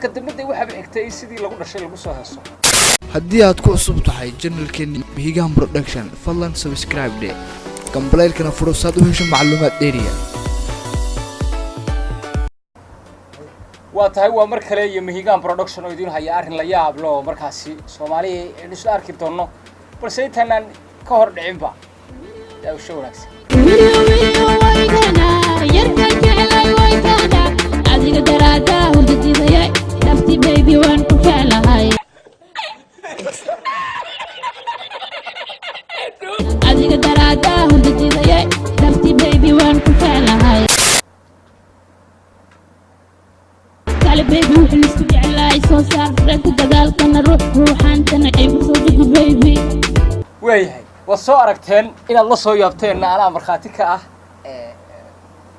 Marka dambe dee waxaaba xigtay in sidii lagu dhashay lagu soo heeso. Haddii aad ku cusub tahay channelkeeni Mahigaan Production, fadlan subscribe dhe, gambaleelkana furo saad u hesho macluumaad dheeriya. Waa tahay, waa mar kale iyo Mahigaan Production oo idiin haya arrin la yaab loo markaasi Soomaaliya aynu isla arki doonno, balse intaanaan ka hor dhicinba, daawasho wanaagsan. Wilyo wilyo waygana yarkan jeclay waygana adiga daraadaa hurdadidaya dhabti baby waan ku jeclahay adiga daraadaa hurdadidaya dhabti baby waan ku jeclahay kale baby wuxuu lisku jeclahay soo saar ragga gadaalkana ruux ruuxaantana igu soo deji baby. Waayahay, waad soo aragteen inaad la soo yaabteenna anaa markhaati ka ah.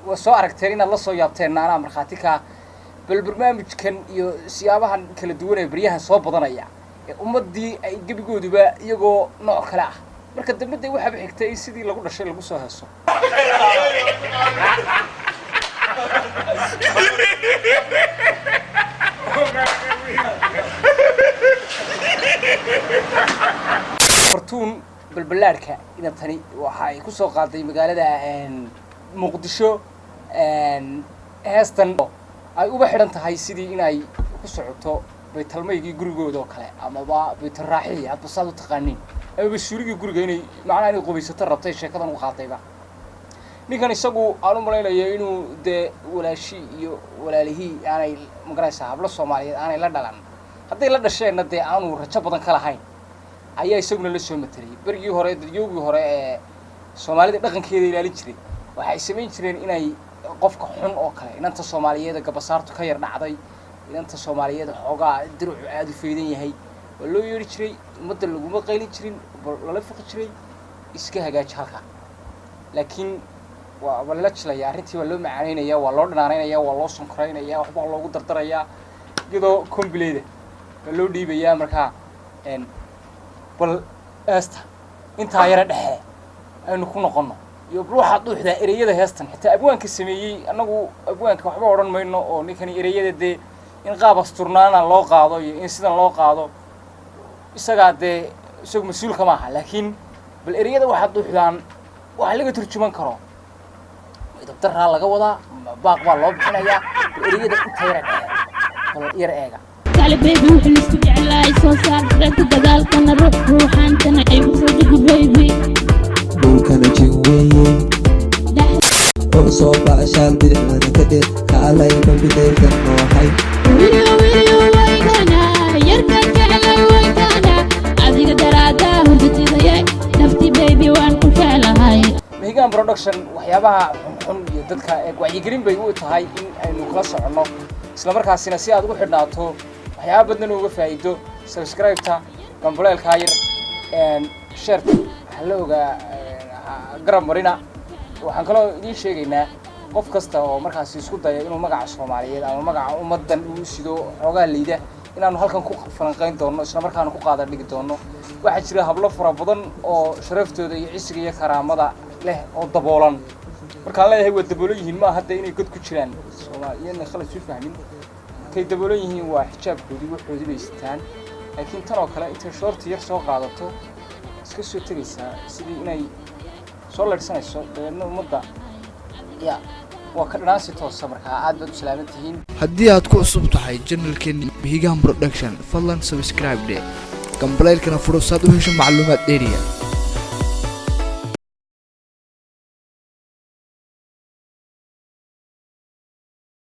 Waad soo aragteen inaad la soo yaabteenna anaa markhaati ka ah. Bal barnaamijkan iyo siyaabahan kala duwan ee baryahan soo badanaya ee ummaddii ay gebigooduba iyagoo nooc kale ah, marka dambe dee waxaaba xigtay in sidii lagu dhashay lagu soo heeso. Fartuun Balbalaadhka inantani waxa ay ku soo qaaday magaalada Muqdisho heestan ay uba xidhan tahay sidii inay ku socoto baytalmaygii gurigooda oo kale, amaba baytalraaxihii, hadba saad u taqaaniin, amaba suurigii guriga, inay macnaha inay qubaysato rabtay sheekadan u qaadayba. Ninkan isagu aan u malaynayo inuu dee walaashii iyo walaalihii aanay magaraysaa hablo Soomaaliyeed aanay la dhalan, hadday la dhasheenna dee aanu rajo badan ka lahayn, ayaa isaguna la soo matelay. Berigii hore, dadyoogii hore ee Soomaalida dhaqankeeda ilaalin jiray, waxay samayn jireen inay qofka xun oo kale, inanta Soomaaliyeed ee gabasaartu ka yar dhacday, inanta Soomaaliyeed xoogaa dirucu aada u faydan yahay, waa loo yeedhi jiray. Ummadda laguma qaylin jirin, lala fiqi jiray, iska hagaaji halkaa. Laakiin waa lala jilaya arrintii, waa loo macaanaynaya, waa loo dhanaanaynaya, waa loo sonkoraynaya, waxbaa loogu dardarayaa, iyadoo kombileyda waa loo dhiibayaa. Markaa bal heesta intaa yara dhexe aynu ku noqonno iyo bal waxaad dhuuxdaa ereyada heestan, xitaa abwaanka sameeyey. Annagu abwaanka waxba odhan mayno, oo ninkani ereyada dee in qaab asturnaana loo qaado iyo in sidan loo qaado isagaa dee isagu mas-uulka maaha. Laakiin bal ereyada waxaad dhuuxdaan wax laga turjuman karo. Midabdaraa laga wadaa, baaq baa loo bixinayaa. Bal ereyada inta yara dhexe bal yar eega. Kale baby wuxuu lisku jeclahay soo saar ragga gadaalkana ruux ruuxaantana igu soo deji baby. Dhulkana jin weeye oo soo baashaal, bidixdana ka dheer, kaalay bambideerkan noohay. Wilyo wilyo waygana yarkan jeclay waygana adiga daraadaa hurdadidaya dhabti baby waan ku jeclahay. Mahigaan Production waxyaabaha xunxun iyo dadka wacyigelin bay u tahay in aynu kala soconno, isla markaasina si aad ugu xidhnaato waxyaaba badan uga faa'iido, subscribe-ta, gambaleelkaa yar, shareta waxaa la ogaa garab marina. Waxaan kaloo idiin sheegaynaa, qof kasta oo markaasi isku daya inuu magaca Soomaaliyeed ama magaca ummaddan uu sido xoogaa liida, inaanu halkan ku falanqayn doono, isla markaana ku qaada dhigi doono. Waxaa jira hablo fara badan oo sharaftooda iyo cisiga iyo karaamada leh oo daboolan. Markaan leeyahay waa daboolan yihiin, maaha hadda inay god ku jiraan, Soomaaliyadna khalad isu fahmin. Markay daboolan yihiin waa xijaabkoodii, waxoodii bay sitaan. Laakiin tan oo kale intay shoorti yar soo qaadato iska soo tegaysaa sidii inay soo leydhsanayso, dabeedna ummadda ya waa ka dhanaansi toosa. Markaa aad baad u salaaman tihiin. Haddii aad ku cusub tahay channelkeeni Mahigaan Production, fadlan subscribe dhe, gambaleelkana furo saad u hesho macluumaad dheeriya.